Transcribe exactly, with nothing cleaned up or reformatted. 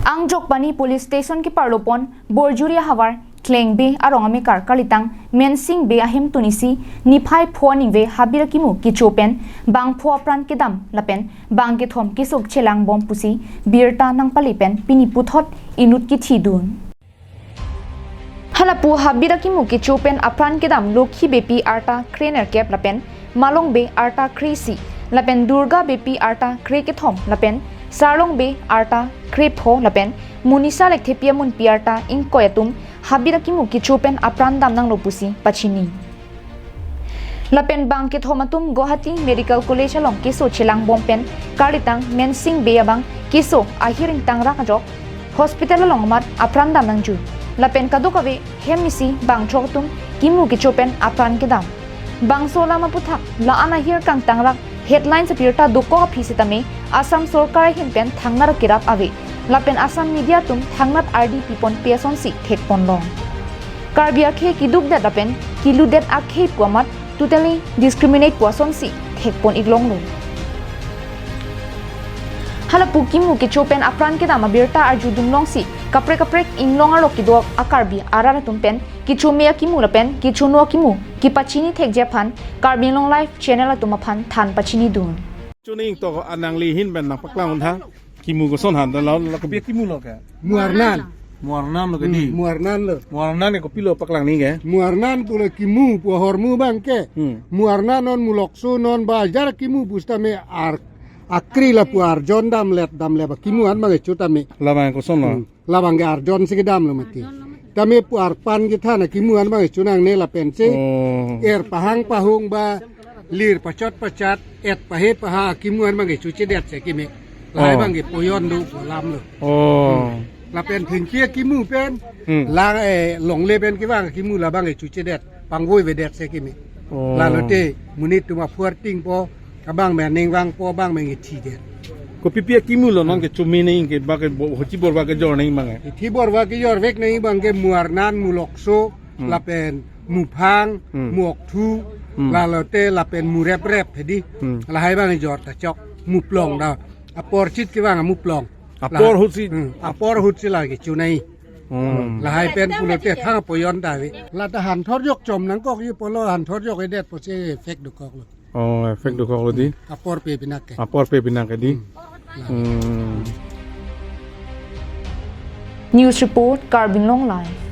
Angjokpani Police Station keparlopon Borjuri ahavar Klengbe arong amekar kalitang Mensing Bey ahemtun isi niphai pho aningve habit akimu kecho pen bang pho apran kedam lapen bang kethom keso chelangbom pusi birta nangpale pen pini puthot inut kethidun. Halapu habit akimu kecho pen apran kedam Lokhi Beypi arta krenerkep lapen Malong Bey arta kre-isi lapen Durga Beypi arta krekethom lapen Sarlong Bey arta krepho lapen Monisa Lekthepi amunpi arta ingkoi atum habit akimu kecho pen apran damnanglo pusi pachini. Lapen bang kethom atum Guwahati Medical College along keso chelangbom pen kalitang Mensing Bey abang keso ahir ingtangrak ajok hospital along amat apran damnangji. Lapen kadokave hem isi bangthrok atum kimu kecho pen apran kedam. Bangso alam aputhak la-an ahir kangtangrak headlines abirta dokok aphi sitame Assam Sorkar ahin pen thangnat kerap ave. Lapen Assam media atum thangnat ardi piponpe asonsi thekponlong. Karbi akhei kedukdet lapen kelutdet akhei pu amat totally discriminate pu asonsi thekpon-iklonglo. Halapu kimu kecho pen apran kedam abirta arjudunlongsi kaprek kaprek inglong arlo kedo a-Karbi arat atum pen kecho me akimu lapen kechono akimu kepachini thekji aphan Karbi Anglong Live channel atum aphan than pachinidun. Chuning to anangli ahin pen nangpaklang untha. Kimu koson han, da la, la kopi kimu lo ke? Muarnan. Muarnan lo ke di. Hmm, muarnan lo. Muarnan ke kopilo paklang ni ke? Muarnan pu la kimu pu ahormu abang ke. Hmm. Muarnan non mulokso non bajar kimu pusitame ar akri lapu arjon damlet damle ba kimu an abang kecho tame. Labang koson lo? Hmm. Labang ke arjon si kedamlo mati. Tame pu arpan kethan akimu an abang kecho nangne lapensi. Oh. Er pahang pahong ba lir pachot pachat, et pahe paha akimu an abang kecho chedet si keme. Lahai Oh. abang ke poyon do alam lo. Oh. Lapen thengpi akimu pen, Hmm. lang, eh, longle pen kevang akimu labang kecho chedet, pangvoi vedet si keme. Oh. Lalote monit atum aphu arting po, abang me aning vangpo, abang me ngethi det. Kopipi akimu lo non kecho me nangji ke ba ke bo-, hochi borwa kejor nangji abang ke? Hochi borwa kejorvek nangji abang ke muarnan, mulokso, Hmm. lapen muphang, Hmm. muokthu, Hmm. lalote lapen mureprep hedi. Hmm. Lahai abang jor ta chok, muplong da. Apor chit kevang muplong. Apor Lah-, ahutsi. Hmm, apor ahutsi la kecho nangji. Hmm. Lahai pen pulote thang poyon ta ave. La ta hanthor jok chom nangkokji pulo hanthor jok edet pusi effect dokok lo. Oh, effect dokok lo di. Apor pe pinak ke. Apor pe pinak ke di. Hmm. Hmm. News report, Karbi Anglong Live.